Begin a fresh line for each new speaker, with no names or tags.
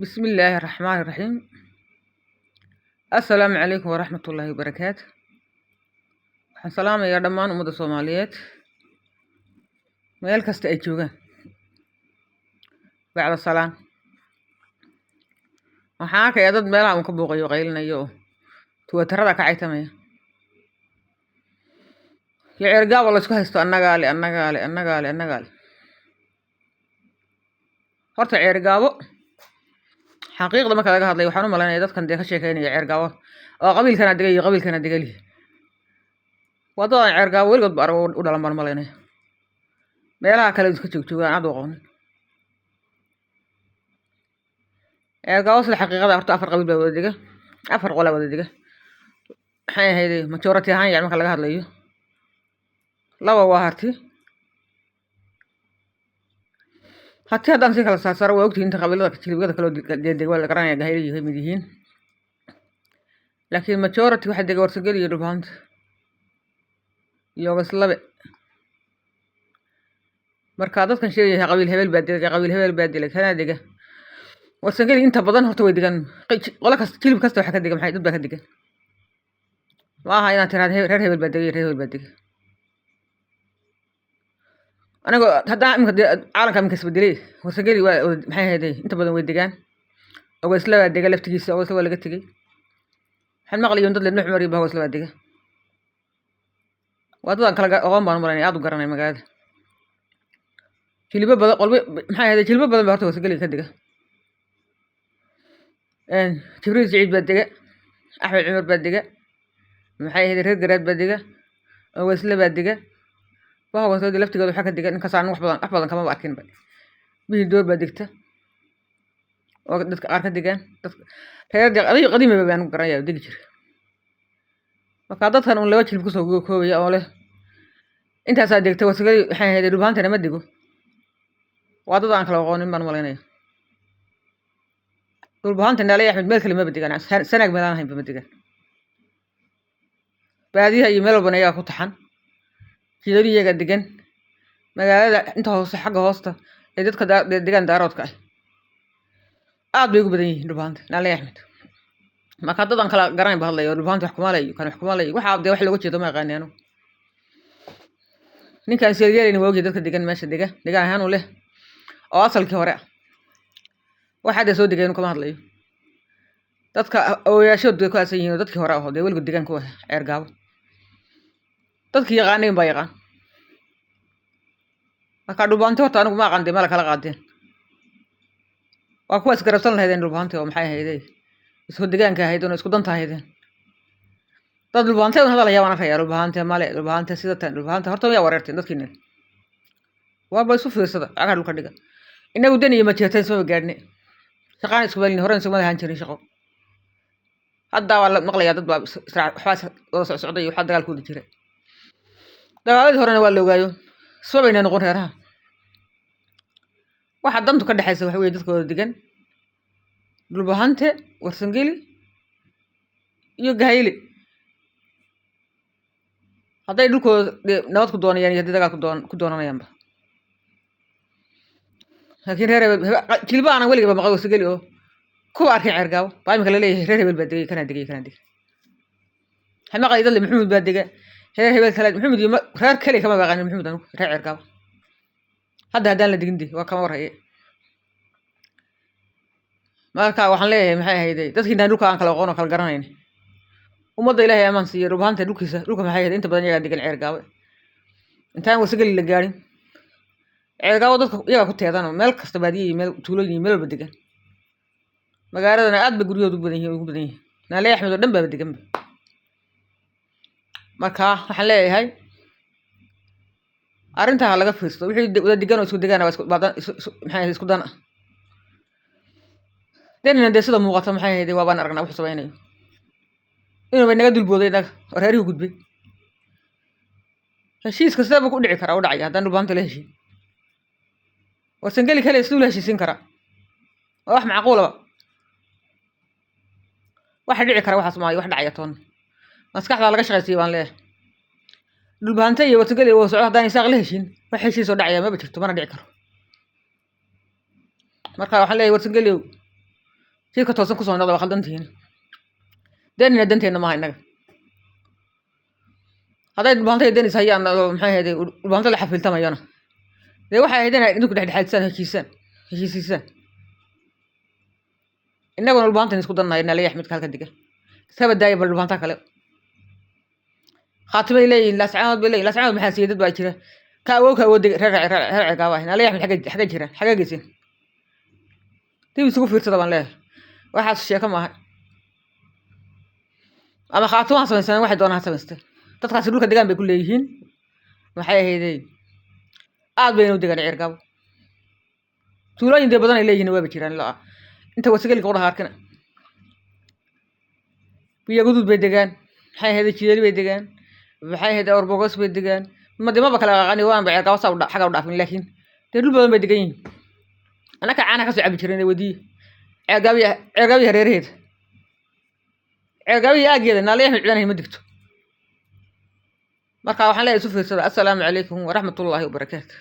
بسم الله الرحمن الرحيم. السلام عليكم ورحمة الله وبركاته. Waxaan salaamayaa dhammaan ummadda Soomaaliyeed meel kasta ay joogaan. Bacda salaan, waxaan arkayaa dad meelaha un ka buuqayo, qaylinayo oo Twitterada ka caytamaya iyo Ceergaabo la isku haysto, annagaale, annagaale, annagaale, annagaale. Horta Ceergaabo xaqiiqda marka laga hadlayo, waxaan u malaynaya dadkan dee ka sheekeynaya Ceergaabo oo qabiilkana degay iyo qabiilkana degalihi waa dad aan Ceergaabo weligood ba arag u dhalan baan u malaynaya. Meelaha kale iska joogjoogaan aad u aqoonin Ceergaabo. Sida xaqiiqada horta afar qabiil baa wada dega, afar qolaa wada dega. Maxay ahayd majority ahaan? Yani marka laga hadlayo, laba waa Harti. Harti haddaan si kala saarsaaro, waa ogtihiin inta qabiilada jilibada kaloo dee waa la garanaya, Gahayla iyo mid yihiin, laakiin majority waxaa dega Warsangeli iyo Dhulbahanta iyo Ogaslabe. Marka dadkan sheegaya qabiil hebel baa dega, qabiil hebel baa dega, kanaa dega, Warsangeli inta badan horta way degan. Qolo kasta, jilib kasta waxaa ka dega, maxay, dad baa ka degan. Ma aha inaad tiraahdo reer hebel baa degay, reer hebel baa dega. Anigoo haddana imika dee caalamka imika isbedelay, Warsangeli waa maxay ahayd, inta badan way degaan. Ogaysla baa dega laftigiisa, Ogaysla waa laga tegey. Waxaan maqlayo dad le Nuux Cumar iyo bah Ogaysla baa dega. Waa dad aan kala aqoon baan u malaynaya, aad u garanay magaalada. Jilibo badan, qolba maxay ahayd, jilibo badan baa horta Warsangeli ka dega. Jibriil Siciid baa dega, Axmed Cumar baa dega, maxay ahayd, reer Garaad baa dega, Ogaysle baa dega. Waxa Ogaysle laftigooda waxaa ka dega ninkaas aan wax badan kamaba arkinba. Bihii Door baa degta oo dadka qaar ka degaan, dadka reer qadiimiba baan garanaya oo degi jira. Marka dadkan un laba jilib kusoo koobaya oo leh intaasaa degta Warsangeli, waxay ahayd, Dhulbahantana ma dego, waa dad aan kala aqoonin baan u malaynaya. Dhulbahanta Naaleeye Axmed meel kale maba degaan, Sanaag meel aan ahaynba ma degaan. Baadiyaha iyo meel walbana iyagaa ku taxan, jidadii iyagaa degan. Magaalada inta hoose, xagga hoosta ee dadka degaan Daaroodka ah, aad bay ugu badan yihiin Dhulbahanta Naaleeye Axmed. Marka dad aan kala garanayn ba hadlaya oo Dhulbahanta wax kuma leeyo, kan wax kuma leeyo, waxaa dee wax looga jeedo ma aqaani anigu. Ninkaan seelyeelayna waa ogyahay dadka degan meesha dega, degaan ahaan u leh oo asalkii hore ah. Waxa dee soo degay inuu kama hadlayo, dadka awowayaashood bay ku aasan yihiin oo dadkii hore ahoo dee weligood degaan ku ah Ceergaabo, dadkii yaqaanayn baa yaqaan. Marka Dhulbahanti horta anigu ma aqaan dee mala kala qaadeen, waa kuwa isgarabsan lahaydeen Dhulbahanti oo maxay ahaydey isku degaanka ahaydeen oo isku danta ahaydeen. Dad Dhulbahante un hadalaya baan arkaya, Dhulbahante male, Dhulbahante sida tan, Dhulbahante horta miyaa wareerteen dadkiina? Waaba isu fiirsada, cagaha dhulka dhiga. Inagu dan iyo majeerteen ismaba gaadhne, shaqaan isku balin, horena isuma lahaan jirin shaqo. Hadda waa la maqlayaa dad baa waxbaa wada socsocday iyo waxaa dagaal ku wada jira. Dagaaladii horena waa la ogaayo, isma bayna noqon reeraha. Waxa dantu ka dhexaysa waxa weeye dadka wada degan Dhulbahante, Warsangeli iyo Gahayli, hadday dhulkooda dee nabad ku doonayaan iyo haddii dagaal ku doonanayaanba. Laakiin reer hebel jilba aanan weligaba maqal Warsangeli oo kuwa arkin Ceergaabo baa imika laleeyahay reer hebel baa degay, kanaa degay, kanaa degay. Waxaan maqlay dad le Maxamuud baa dega, reer hebel kale Maxamuud iyo reer kale kama baqanin Maxamuud anigu. Reer Ceergaabo hadda haddaan la degin de waa kama warhaye. Marka waxaan leeyahay, maxay ahayday, dadkiinaan dhulka aan kala aqoon oo kala garanayn, ummadda Ilaahay amaan siiyo. Dhulbahanta dhulkiisa, dhulka maxay ahayd, inta badan iyagaa degan Ceergaabo. Intaan Warsangeli la gaadhin, Ceergaabo dadka iyagaa ku teedan oo meel kasta, baadiye iyo meel tuulooyin iyo meel walba degan. Magaaladana aad bay guryahooda ugu badan yihiin, ugu badan yihiin. Naaleeye Axmed oo dhan baaba deganba. Marka waxaan leeyahay arrintaa ha laga fiirsado. Wixii wada degan oo isku degaana waa isku waa dan maxay ahayd, isku dan ah. Denina dee sida muuqata, maxay ahayd, waa baan aragnaa wuxuu samaynayo, inuuba naga dulbooday inaga oo reerihii gudbay. Heshiiska sidee buu ku dhici karaa, u dhacaya haddaan Dhulbahanta la heshiin? Warsangeli kale siduu la heshiisin karaa? Waa wax macquulaba? Waxa dhici kara waxaas maayo, wax dhacaya toona. Maskaxdaa laga shaqaysiiya baan leeyahay. Dhulbahante iyo Warsangeli wada socdo haddaan Isaaq la heshiin, wax heshiis oo dhacaya maba jirto, mana dhici karo. Marka waxaan leeyahay Warsangeliow. Jidka toosan kusoo noqda, waa khaldantihiin. Deenina danteenna maaha innaga. Hadday Dhulbahanta iyo denis hayaan oo maxay ahayd Dhulbahanta la xafiiltamayana, dee waxay ahayd inay idinku dhexdhexaadisaan, heshiisaan, heshiisiisaan. Innaguna Dhulbahantan isku dannahay. Naley Axmedka halka diga iskaba daaya, bal Dhulbahanta kale Khaatimay leeyihin, Laascaanood bay leeyihin. Laascaanood maxaa siiyey? Dad baa jira ka awow ka awood reer reer reer Ceergaabo ah. Naley Axmed xagga jira, xagga geysin, dib isugu fiirsada baan leeyahay. Waxaas sheeko maaha. Ama Khaatimo ha samaysteen, waxay doonaan ha samaysteen, dadkaasi dhulka degaan bay ku leeyihiin. Maxay ahaydey, aad bayna u degaan Ceergaabo. Tuulooyin dee badan ay leeyihiin waaba jiraan. Ilaa inta Wasageliga qudhaha arkina, Biyo Guduud bay degaan, maxay ahayd, Jideeli bay degaan, maxay ahayd, Orbogos bay degaan. Ma de maba kala aqaani, waan ba Ceergaabo saa xagga u dhaafin, laakiin dee dhul badan bay degan yihiin. Annaka caanaha kasoo cabi jireen wadiye Ceergaabiya, Ceergaabiya hareeraheeda, Ceergaabiya aageeda. Naale Axmed ciidan ma digto. Marka waxaan leeyahay isu fiirsada. Assalaamu calaykum waraxmatullaahi wabarakaatu.